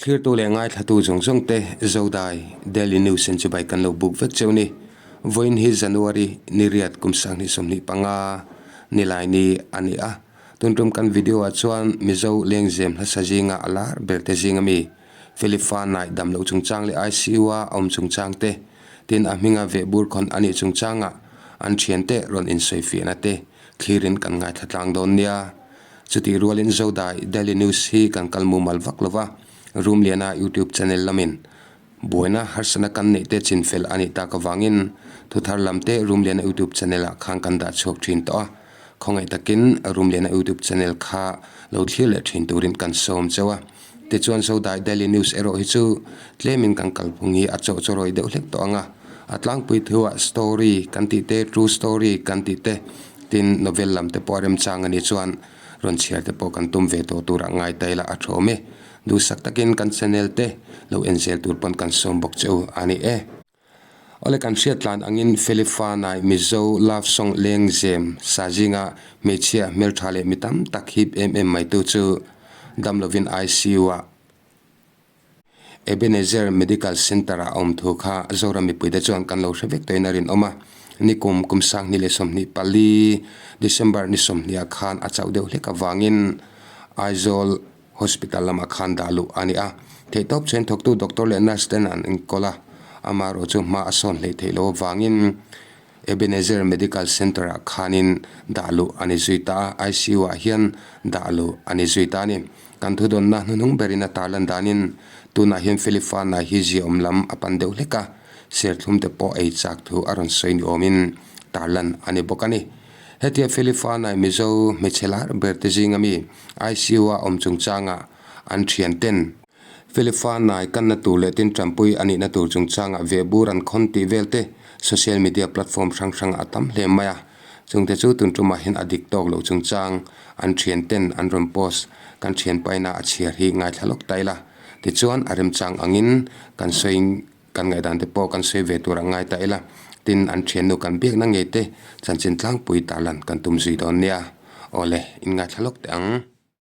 Thlirtu leh ngaithlatu zawng zawng te Zodai Daily News in chibai kan lo buk vek cheu ni. Vawiin hi January ni riat kum sanghnih 25 nilai ni a ni a. Tun tum kan video ah chuan Mizo lengzem hlasa zinga a lar ber te zinga mi Philip-a naih dam loh chungchang leh ICU a awm chungchang te, tin a hminga vehbur khawn a nih chungchangah an thiante rawn insawifiahna te thlirin kan ngaithla tlang dawn nia. Chutih rualin Zodai Daily News hi kan kal mumal vak lova, Rumliana YouTube channel lamin buaina harsatna kan neih te chinfel a nih tak avangin thuthar lam te Rumliana YouTube channel ah khan kan dah chhuak thin tawh a, khawngaih takin Rumliana YouTube channel kha lo thlir leh thin turin kan sawm cheu a. Tichuan Zodai Daily News erawh hi chu tlemin kan kalphung hi a chawh chawrawi deuh hlek tawh ang a, a tlangpui thuah story kan tih te, true story kan tih te, tin novel lam te pawh a remchang a nih chuan rawn chhiar te pawh kan tum ve tawh turah ngai ta ila a thawm e. Duhsak takin kan channel te lo en zel tur pawn kan sawm bawk che u a ni e. Awle kan hriat tlan angin Felifa nai Mizo love song lengzem sa zinga hmeichhia hmeltha leh mi tam tak hip em em mai tu chu dam lovin ICU ah Ebenezer Medical Centre ah a awm thu kha Zoram mipuite chuan kan lo hre vek tawhin a rinawm a. Nikum kum 2024 December ni 20 ah khan a chauh deuh hlek avangin Aizawl Hospital lamah khan dah luh a ni a, theihtawp chhen thawktu doctor leh nurse ten an enkawl a, amaherawh chu hma a sawn hleih theih loh avangin Ebenezer Medical Centre ah khanin dah luh a ni zui ta a, ICU ah hian dah luh a ni zui ta a ni. Kan thudawnna hnuhnung berin a tarlan danin tunah hian Philip-a hi ziaawm lam a pan deuh hlek a, serthlum te pawh ei chak thu a rawn sawi ni awmin tarlan a ni bawk a ni. Hetia Philip-a Mizo hmeichhe lar ber te zinga mi ICU a awm chungchangah an thian ten Philip-a nai kanna tur leh tin tanpui a nihna tur chungchangah vehbur an khawn tih vel te social media platform hrang hrangah a tam hle mai a. Chungte chu tun tumah hian a dik tawk loh chungchang an thian ten an rawn post kan thian paina a chhiar hi ngaithla lawk ta ila. Tichuan a remchang angin kan sawi Kan ngaihdan te pawh kan sawi ve tur a ngai ta ila, tin an thiannu kan biakna ngei te chanchin tlangpui tarlan kan tum zui dawn nia. Awle, in ngaithla lawk teh ang.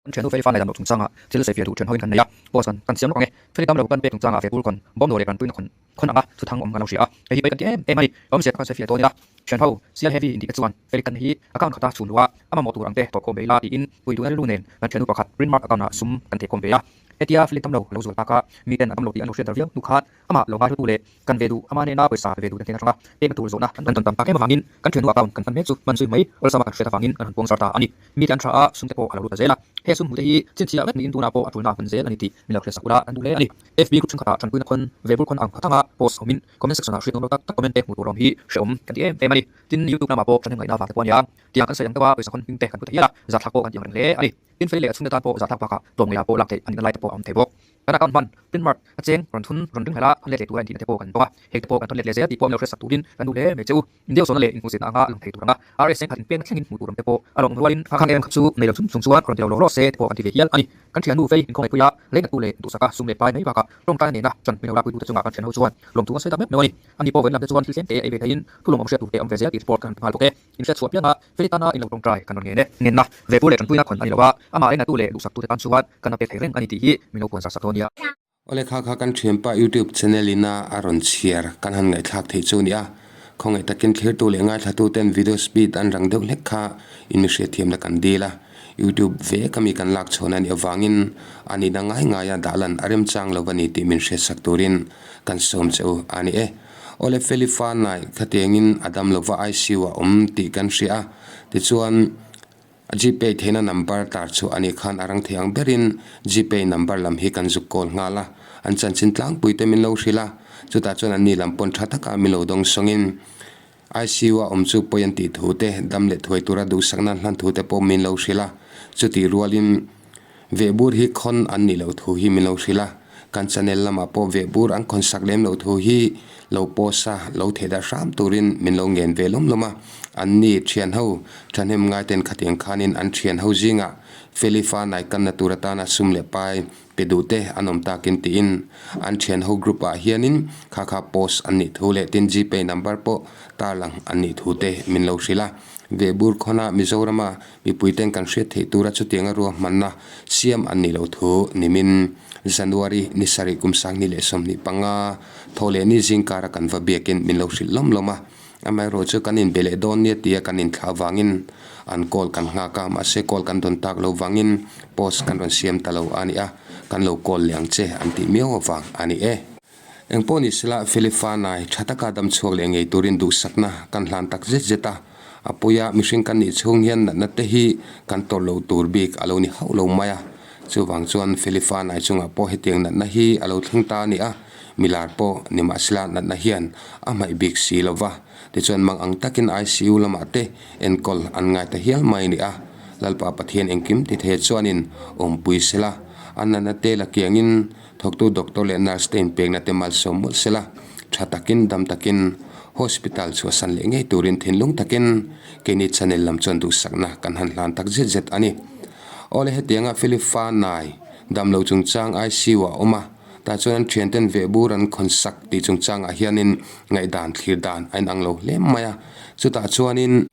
Kan thiannu Feli fa ngaihdan loh chungchangah thil sawi fiah duh thian hoin kan nei a, post kan kan siam lawk ang e. Feli tam lo kan pek chungchangah ve bur kawn bawm lo leh kan tuina khawn khawn anga thuthang awm kan lo hria a, hei hi pei kan ti em em a ni. Awmzia kan sawi fiah dawn ila, thian ho sial heavy intih te chuan Feli kan hi account khata chhun luh a, a mamawh tur ang te tawh khawm ve ila tiin pui duhna rilru nen kan thiannu pakhat print mark account ah sum kan theh khawm ve a. Hetia Philip damlo a lo zual tak a, miten a damlo tih an lo hriat dar viau hnu khan amah lo ngaihlutu leh kan ve duh ama nena pawisa pe ve duh te hnen atanga pekna tur zawhna kan tawn tam tak em avangin kan thiannu account kan hman mek chu hman zui mai awlsama kan hriat avangin kan rawn puang zar ta a ni. Mite an tha a, sum te pawh a lo lut ta zel a, he sum hmuhte hi chhinchhiah vek niin tunah pawh a tulna a hman zel a ni tih min lo hriatsak ula kan duh hle a ni. FB group thenkhatah tanpuina khawn ve bur khawn ang khat anga post awmin comment section ah hriat nuam lo tak tak comment te hmuh tur awm hi hrehawm kan ti em em a ni. Tin, YouTube lamah pawh thahnemngaihna avang te pawh a ni a, tiang kan sawi ang deuha pawisa khawn hming te kan hmu ta hial a, zahthlak pawh kan ti ang reng hle a ni. Tin fei leh a chhungte tan pawh zahthlak bakah tlawm ngeiah pawh lak theih a nihna lai te pawh a awm thei bawk. Kan account hman, print mark, a cheng, rawn thun, rawn ring hlel a, hawn let leh tura intihna te pawh kan bawk a, heng te pawh kan thawn let leh zel tih pawh an lo hriatsak turin kan duh hle mai che u. India zawhna leh inhmuhzirna anga lang thei tur anga RS cheng khat inpekna thlengin hmuh tur awm te pawh a lawm rualin khang em kha chu nei lo chung chung chuan rawn ti lo lawk lawk se te pawh kan ti ve hial a ni. Kan thiannu fei inkhawngei puia leinatu leh duhsaka sum leh pai mai bakah tawngtaina nena chan hmel lo puitute chungah kan thianho chuan lawmthu an sawi tak meuh meuh a ni. Ani pawh vawiin lamte chuan thil tlem te ei ve theiin thu lawmawm hriat tur te awm ve zel tih report kan han pe nghal bawk e. Inhriat chhuah pianga Feli tana in lo tawngtai kan rawn ngen e. Ngenna, ve pur leh tanpuina khawn a ni lo a, amah engnatu leh duhsaktute tan chuan kan a pek thei reng a ni tih hi min lo puan zar sak dawn nia. Awle kha kha kan thianpa YouTube channel ina a rawn chhiar kan han ngaihthlak theih chu nia. Khawngaih takin thlirtu leh ngaithlatu ten video speed an rang deuh hlek kha in mi hriatthiamna kan dil a. YouTube ve ka mi kan lak chhawn a nih avangin a nihna ngai ngaia dah lan a remchang lo a ni tih min hriatsak turin kan sawm che u a ni e. Awle Feli Fanai khatiangin a dam lova ICU ah awm tih kan hria a, tichuan Gpay theihna number tar chu a nih khan a rang thei ang berin Gpay number lam hi kan zuk call nghal a, an chanchin tlangpui te min lo hrilh a, chutah chuan an ni lam pawn tha taka min lo dawng sawngin ICU a awm chu pawi an tih thu te, dam leh thuai tura duhsakna an hlan thu te pawh min lo hrilh a, chutih rualin Vehbur hi khawn an nih loh thu hi min lo hrilh a, kan channel lamah pawh vehbur an khawn sak lem loh thu hi lo post a, lo theh darh hram turin min lo ngen ve lawm lawm a. An ni thian ho thahnem ngai ten khatiang khanin an thian ho zingah Feli fa naikanna tur atana sum leh pai pe duh te an awm takin tiin an thian ho group ah hianin kha kha post an nih thu leh tin gpay number pawh tarlang an nih thu te min lo hrilh a. Vehbur khawna Mizorama Mipuiten kan hriat theih tura chutianga ruahmanna siam an nih loh thu nimin January ni sarih kum 20 leh 25 thawhlehni zingkara kan va biakin min lo hrilh lawm lawm a. Amaherawh chu kan inbe leh dawn nia tia kan inthlah avangin an call kan nghak a, mahse call kan dawn tak lo vangin post kan rawn siam ta lo a ni a, kan lo call leh ang che an tih miau avang a ni e. Engpawh ni sela Philiphanai tha taka dam chhuak leh ngei turin duhsakna kan hlan tak zet zet a, a puia mihring kan nih chhung hian natna te hi kan tawrh loh tur bik a lo ni hauh lo mai a, chuvang chuan Philiphanai chungah pawh hetiang natna hi a lo thleng ta a ni a. Milar pawh nimahsela natna hian a hmaih bik si lo va, tichuan mang ang takin ICU lamah te enkawl an ngai ta hial mai ni a. Lalpa Pathian engkim ti thei chuanin awmpui sela, a natna te la kiangin thawktu doctor leh nurse te inpekna te malsawm mawlh sela, tha takin dam takin hospital chhuahsan leh ngei turin thinlung takin keini channel lam chuan duhsakna kan han hlan tak zet zet a ni. Awle hetianga Philip Fa Nai damlo chungchang ICU ah awm a. Tah chuan an thianten vehbur an khawn sak tih chungchangah hianin ngaihdan thlir dan a inang lo hle mai a. Chutah chuanin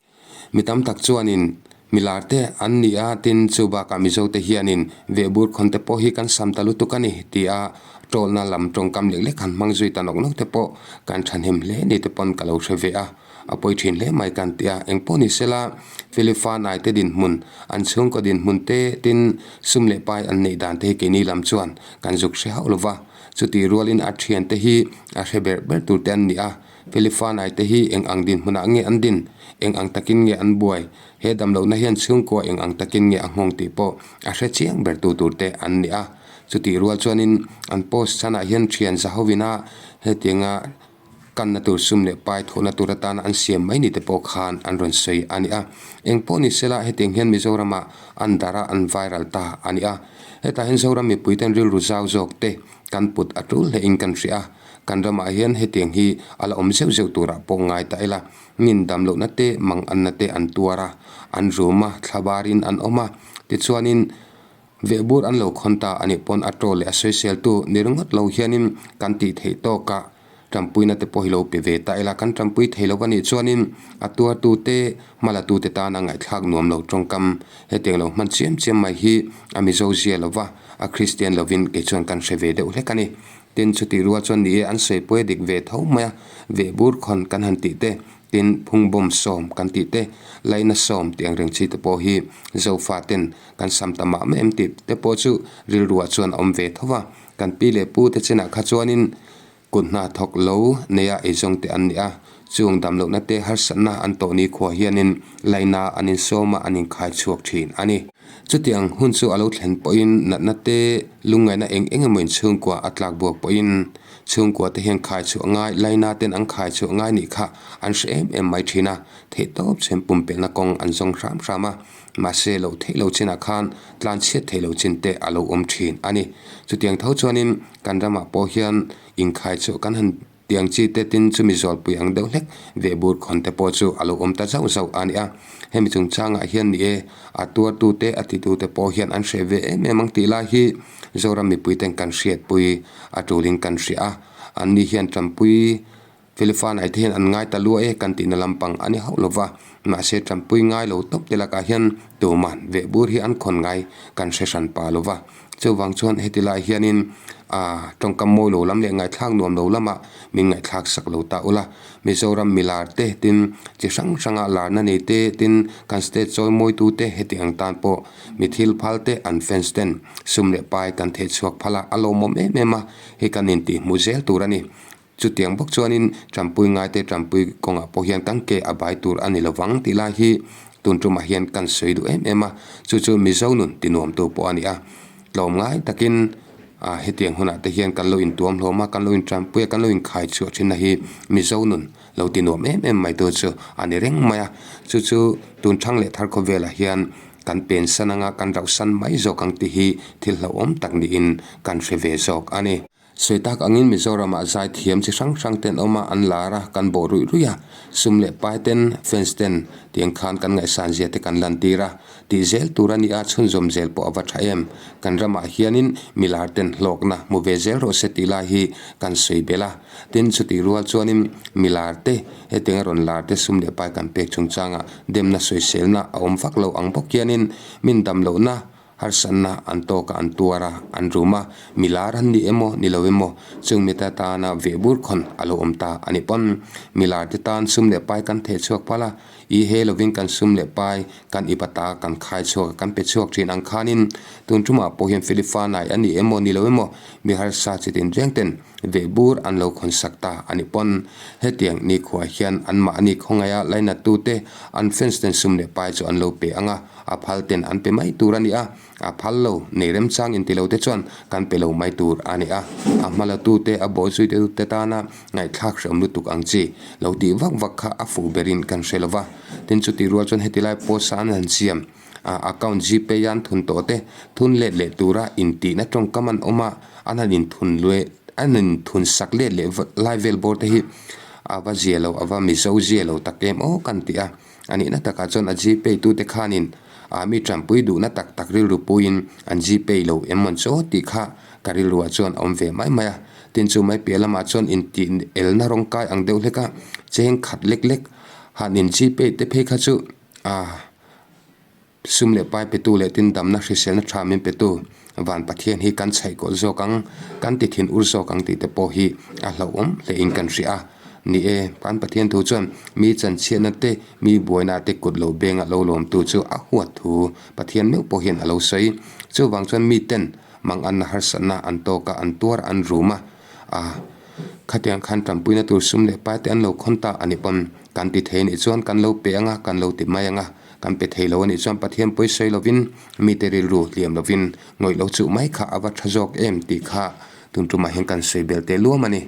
mi tam tak chuanin milar te an ni a, tin chu bakah Mizote hianin vehbur khawn te pawh hi kan sam ta lutuk a ni ti a tawlna lam tawngkam lek lek han hmang zui ta nawk nawk te pawh kan thahnem hle ni te pawn ka lo hre ve a. A pawi thin hle mai kan ti a, engpawh ni sela Philippa naite dinhmun, an chhungkaw dinhmun te tin sum leh pai an neih dan te hi keini lam chuan kan zuk hre hauh lova, chutih rualin a thiante hi a hre ber ber tur te an ni a, Philippa naite hi eng ang dinhmunah nge an din, eng ang takin nge an buai, he damlohna hian chhungkua eng ang takin nge a nghawng tih pawh a hre chiang ber tu tur te an ni a, chutih rual chuanin an post chhanah hian thian zahovina hetianga Kanna tur sum leh pai thawhna tur atana an siam mai ni te pawh khan an rawn sawi a ni a. Eng pawh ni sela hetiang hian Mizoramah an darh a, an viral ta a ni a. Hetah hian Zoram mipuiten rilru zau zawk te kan put a tul hlein kan hria a. Kan ramah hian hetiang hi a la awm zeuh zeuh turah pawh ngai ta ila. Min dam lohna te, mang anna te an tuar a, an rum a, thlabarin an awm a. Tichuanin. Vehbur an lo khawn ta a nih pawn a ṭaw leh a sawiseltu ni ringawt lo hianin kan tih theih tawkah ṭampuina te pawh hi lo pe ve ta ila, kan ṭampui thei lo a nih chuanin a tuartute hmalatute tana ngaihthlak nuam lo ṭawngkam hetiang lo hman chiam chiam mai hi a Mizo zia lova a Kristian lovin kei chuan kan hre ve deuh hlek a ni. Tin, chutih rual chuan ni e an sawipuai a dik ve tho mai a, vehbur khawn kan han tih te Tin, phungbawm sawm kan tih te, laina sawm tih ang reng chi te pawh hi Zofa ten kan sam ta mah mah em tih te pawh chu rilruah chuan a awm ve tho va. Kan pi leh pu te chinah kha chuanin kut hna thawk lo neia eizawng te an ni a, chung damlohna te harsatna an tawh ni khua hianin laina an insawm a, an inkhai chhuak thin a ni. Chutiang hun chu a lo thlen pawhin natna te lungngaihna eng eng emaw inchhungkua a tlak buak pawhin Chhungkua te hian khai chhuah ngai, laina ten an khai chhuah ngai nih kha an hre em em mai thin a, theihtawp chhem pumpelhna kawng an zawng hram hram a, mahse loh theih lo chinah khan tlan chhiat theih loh chin te a lo awm thin a ni. Chutiang tho chuanin kan ramah pawh hian inkhai chhuah kan han tiang chi te tin chumi zawlpui ang deuh hlek vehbur khawn te pawh chu a lo awm ta zauh zauh a ni a, hemi chungchangah hian ni e a tuartute a titute pawh hian an hreh ve em em ang tih lai hi Zoram mipuiten kan hriatpui a tulin kan hria a, anni hian Tanpui Philiphan aite hian an ngai ta lua e kan tihna lampang a ni hauh lova, mahse Tanpui ngai lo tawp te lakah hian tuman vehbur hi an khawn ngai kan hre hran pa lova. Chuvang chuan heti lai hianin a tawngkam mawi lo lam leh ngaihthlak nuam lo lamah min ngaihthlak sak lo ta ula. Mizoram milar te tin chi hrang hranga larna nei te tin kan state chawi mawitu te heti ang tan pawh Mi thil phal te an fans ten sum leh pai kan theih chhuak phal a, a lawmawm em em a, hei kan intih hmuh zel tur a ni. Chutiang bawk chuanin Tanpui ngaite Tanpui kawngah pawh hian kan ke a bai tur a ni lovang tih lai hi tun tumah hian kan sawi duh em em a, chu chu Mizo nun tinuamtu pawh a ni a. Tlawm ngai takin ah hetiang hunah te hian kan lo intuam hlawm a, kan lo intanpui a, kan lo inkhai chhuah thinna hi Mizo nun lo ti nuam em em mai tu chu a ni reng mai a, chu chu tun thang leh thar khawvelah hian kan pen san anga kan rauh san mai zawk ang tih hi thil hlauhawm tak niin kan hre ve zawk a ni. Sawi tak angin Mizoramah zai thiam chi hrang hrang ten awm a, an lar a, kan bawh ruih ruih a, sum leh pai ten, fans ten tiang khan kan ngaihsan zia te kan lantir a, Tih zel tur a ni a, chhunzawm zel pawh a va tha em. Kan ramah hianin milar ten hlawkna hmu ve zel rawh se tih lai hi kan sawi belh a. Tin, chutih rual chuanin milar te, hetianga rawn lar te sum leh pai kan pek chungchangah demna sawiselna a awm vak lo ang bawk hianin min dam lohna Harsatna an tawk a, an tuar a, an rum a, mi lar an ni emaw ni lo emaw chung mite atana vehbur khawn a lo awm ta a ni pawn. Mi lar te tan sum leh pai kan theh chhuak phal a, i he lovin kan sum leh pai kan ip ata kan khai chhuak a, kan pe chhuak thin ang khanin tun tumah pawh hian Philiphanai a ni emaw ni lo emaw mi harsa chi tinreng ten vehbur an lo khawn sak ta a ni pawn. Hetiang nikhua hian anmahni khawngaia lainattu te an fans ten sum leh pai chu an lo pe ang a, A phal ten an pe mai tur a ni a, a phal lo, nei remchang inti lo te chuan kan pe lo mai tur a ni a. A hmala tu te, a bawhzui te te tana ngaihthlak hreawm lutuk ang chi lo tih vak vak kha a fuh berin kan hre lo va. Tin chutih rual chuan heti lai pawsa an han siam a, account Gpay an thun tawh te thun let leh tura intihna tawngkam an awm a, an han inthun luai an inthun sak let leh lai vel bawr te hi a va zia lo, a va mizo zia lo tak em aw kan ti a. A nihna takah chuan a Gpay tute khanin ah mi tanpui duhna tak tak rilru puiin an Gpay lo em mawn chaw tih kha ka rilruah chuan a awm ve mai mai a. Tin chu mai piah lamah chuan intih elna rawng kai ang deuh hlek a, cheng khat lek lek han in Gpay te phei kha chu ah sum leh pai petu leh tin damna hriselna tha min petu van Pathian hi kan chhaih kawlh zawk ang, kan ti thin ur zawk ang tih te pawh hi a hlauhawm hlein kan hria a. Ni e, kan Pathian thu chuan mi chanchhiatna te, mi buaina te kut lo benga lo lawmtu chu a huat thu Pathian meuh pawh hian a lo sawi. Chuvang chuan miten manganna harsatna an tawk a, an tuar an rum a, a khatiang khan tanpuina tur sum leh pai te an lo khawn ta a ni pawn kan ti thei anih chuan kan lo pe ang a, kan lo ti mai ang a, kan pe thei lo anih chuan Pathian pawi sawi lovin mite rilru hliam lovin ngawih lo chuh mai kha a va tha zawk em tih kha tun tumah hian kan sawi bel teh luam a ni.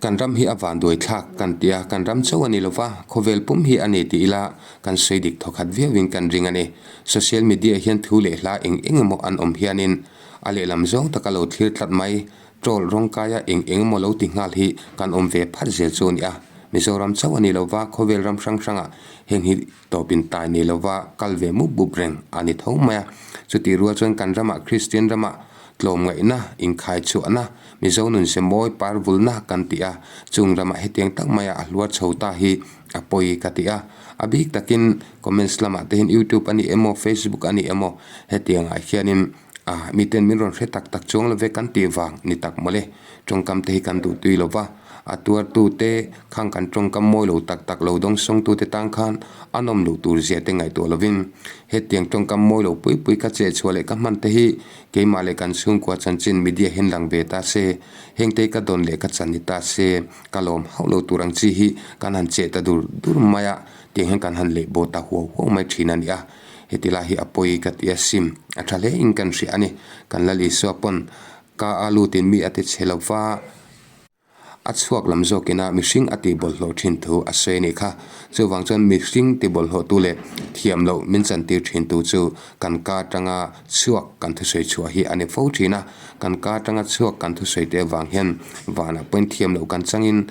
Kan ram hi a vanduai thlak kan ti a, kan ram chauh a ni lova, khawvel pum hi a ni tih ila kan sawi dik thawkhat viauin kan ring a ni. Social media hian thu leh hla eng eng emaw an awm hianin a lehlam zawng taka lo thlir tlat mai, troll rawngkaia eng eng emaw lo ti nghal hi kan awm ve phat zel chu a ni a. Mizoram chauh a ni lova, khawvel ram hrang hrangah heng hi tawpin tai nei lova kal ve mup mup reng a ni tho mai a. Chutih rual chuan kan ramah Kristian ramah tlawmngaihna, inkhaichhuahna, Mizo nun se mawi par vulna kan ti a, chung ramah hetiang tak maia a hluar chho ta hi a pawi ka ti a. A bik takin comments lamah te hian YouTube a ni emaw Facebook a ni emaw hetiangah hianin ah miten min rawn hre tak tak chuang lo ve kan tih vang ni tak mawle. Tawngkam te hi kan duh tui lo va, a tuartu te khang kan tawngkam mawi lo tak tak lo dawngsawng tu te tan khan a nawm loh tur zia te ngaihtuah lovin hetiang tawngkam mawi lo pui pui ka chehchhuah leh ka hman te hi Keimah leh kan chhungkua chanchin media hian lang ve ta se, hengte ka dawn leh ka chan ni ta se, ka lawm hauh lo tur ang chi hi kan han cheh ta dur dur mai a, tiang hian kan han leh baw ta huau huau mai thin a ni a. Heti lai hi a pawi ka ti a sim, a tha hle in kan hria a ni. Kan Lal Isua pawn ka a lutin mi a ti chhe lo va. A chhuak lam zawkin a mihring a tih bawlhhlawh thin thu a sawi a nih kha. Chuvang chuan mihring ti bawlhhlawhtu leh thiam loh min chantir thintu chu kan ka atanga chhuak kan thusawi chhuah hi a ni fo thin a. Kan ka atanga chhuak kan thusawi te avang hian vanah pawhin thiam loh kan changin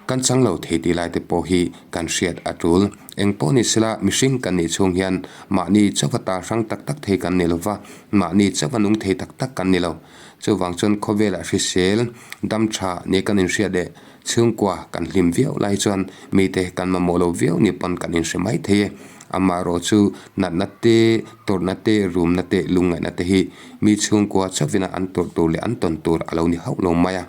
kan chang lo thei tih lai te pawh hi kan hriat a tul. Eng pawh ni sela mihring kan nih chhung hian mahni chauha ta hrang tak tak thei kan ni lova, mahni chauha nung thei tak tak kan ni lo. Chuvang chuan khawvelah hrisel dam tha nia kan inhriat leh chhungkua kan hlim viau lai chuan mite kan mamawh lo viau ni pawn kan inhre mai thei e. Amaherawh chu natna te, tawrhna te, rumna te, lungngaihna te hi mi chhungkua chauhvina an tawrh tur leh an tawn tur a lo ni hauh lo mai a.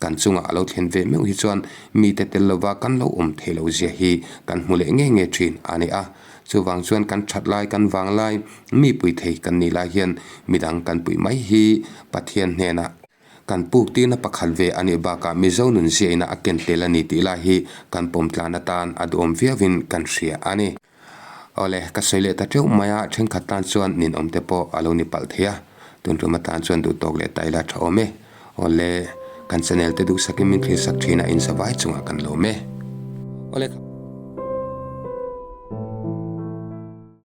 Kan chungah a lo thlen ve meuh hi chuan mite tel lova kan lo awm thei lo zia hi kan hmu leh nge nge thin a ni a. Chuvang chuan kan that lai, kan vang lai, mi pui thei kan nih lai hian midang kan puih mai hi Pathian hnenah kan puk tirna pakhat ve a nih bakah Mizo nun ziaina a ken tel a ni tih lai hi kan pawm tlan atan a duhawm viauin kan hria a ni. Awle, ka sawi leh ta teuh mai a, thenkhat tan chuan ninawm te pawh a lo ni palh thei a, tun tum atan chuan duh tawk leh ta ila tha awm e. Awle, kan channel te duhsakin min thlir sak thin a, inzavai chungah kan lawm e. Awle.